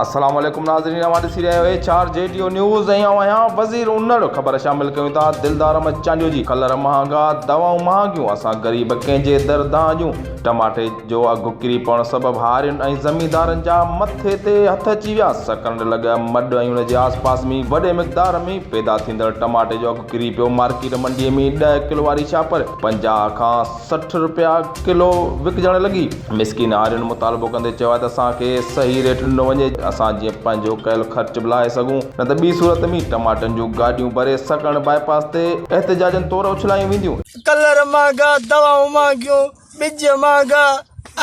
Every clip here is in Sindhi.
السلام عليڪم ناظرين اوهان ڏسي رهيا آهيو H R G D O news ۽ آئون آهيان وزير انڙ خبر شامل ڪيون ٿا دلدار احمد چانڊيو جي ڪلر مهانگا دوائون مهانگيون اسان غريب ڪنهن جي در دانهن ڏيون ٽماٽي جو اگهه ڪري پوڻ سبب هارين ۽ زميندارن جا مٿي تي هٿ اچي ويا. سڪرنڊ لڳ مڏ ۽ ان جي آس پاس ۾ وڏي مقدار ۾ پيدا ٿيندڙ ٽماٽي جو اگهه ڪري پيو. مارڪيٽ منڊي ۾ ڏهه ڪلو واري شاپر 50 کان 60 رپيا ڪلو وڪجڻ لڳي. مسڪين هارين مطالبو ڪندي چيو آهي ته اسان کي صحيح ريٽ ڏنو وڃي اسان جيئن پنهنجو ڪيل خرچ به لاهي سگهون نه ته ٻي صورت ۾ ٽماٽن جون گاڏيون ڀري سڪرنڊ بائي پاس تي احتجاجن طور اڇلايون وينديون. ڪلر مهانگا، دوائون مهانگيون، ٻج مهانگا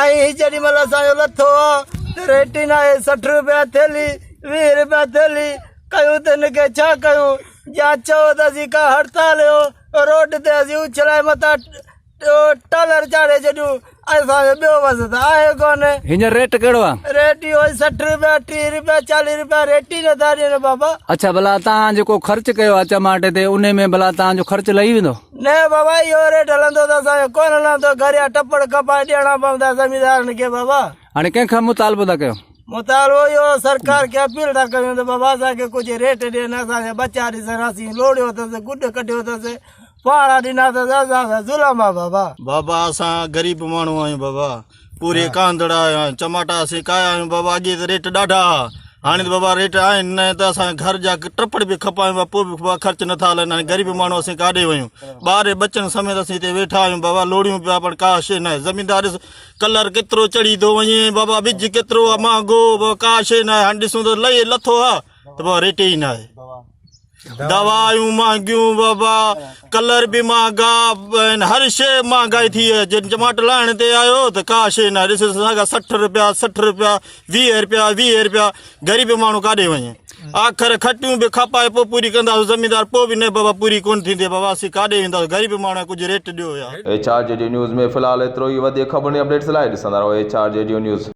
۽ هي جيڏي مهل اسان جو لٿو آ ته ريٽ ئي ناهي 60 روپيا ٿيلهي 20 روپيا ٿيلهي ڪيون ته هن کي ڇا ڪيون يا چئو ته اسين ڪا هڙتال روڊ تي اسين اڇلائي متان ٽالر چاڙهي ڇڏيون اسان جو ٻيو وس ته آهي ڪونه. هينئر ريٽ ڪهڙو آ؟ ريٽ اهو ئي 60 روپيا 30 روپيا 40 روپيا ريٽ ئي نٿا ڏين بابا. اڇا ڀلا تان جيڪو خرچ ڪيو آ چماٽي تي انهي ۾ ڀلا تان جو خرچ لهي ويندو؟ نه بابا اهو ريٽ هلندو ته اسان جو ڪونه لهندو گهر جا ٽپڙ کپائي ڏيڻا پوندا زميندارن کي بابا. هاڻي ڪنهن کان مطالبو ٿا ڪيو؟ مطالبو اهو سرڪار کي اپيل ٿا ڪيون ته بابا اسان کي ڪجهه ريٽ ڏين اسان جا ٻچا ڏسن اسين لوڙيو اٿس گڏ ڪڍيو اٿس پاڙا ڏنا اٿس اسان سان ظلم آ بابا. بابا اسان غريب ماڻهو آهيون بابا پوري ڪاندڙا آهيون چماٽا اسين ڪايا آهيون بابا اڳي ته ريٽ ڏاڍا ها هاڻي ته بابا ريٽ آهن نه ته اسان گهر جا ٽپڙ به کپايون پيا پوء به بابا خرچ نٿا هلن هاڻي غريب ماڻهو اسين ڪاڏي وڃون ٻار ٻچن سميت اسين هتي ويٺا آهيون بابا لوڙيون پيا پر ڪا شيء ناهي زميندار ڏس ڪلر ڪيترو چڙهي ٿو وڃي بابا ٻج ڪيترو آهي مهانگو بابا ڪا شيء ناهي هاڻي ڏسون ته لهي لٿو آهي ته بابا ريٽ ئي ناهي دوائون مهانگيون بابا ڪلر به مهانگا آهن هر شيء مهانگائي ٿي آهي جن چماٽ لاهڻ تي آيو ته ڪا شيء نه ڏس اسان کان 60 روپيا 60 روپيا 20 روپيا 20 روپيا غريب ماڻهو ڪاڏي وڃي آخر کٽيون به کپائي پوء پوري ڪنداسون زميندار پوء به نه بابا پوري ڪونه ٿيندي بابا اسين ڪاڏي وينداسون غريب ماڻهو ڪجهه ريٽ ڏيو يار. H R G D news ۾ في الحال ايترو ئي وڌيڪ خبرن ۽ اپڊيٽس لاء ڏسندا رهو H R G D news.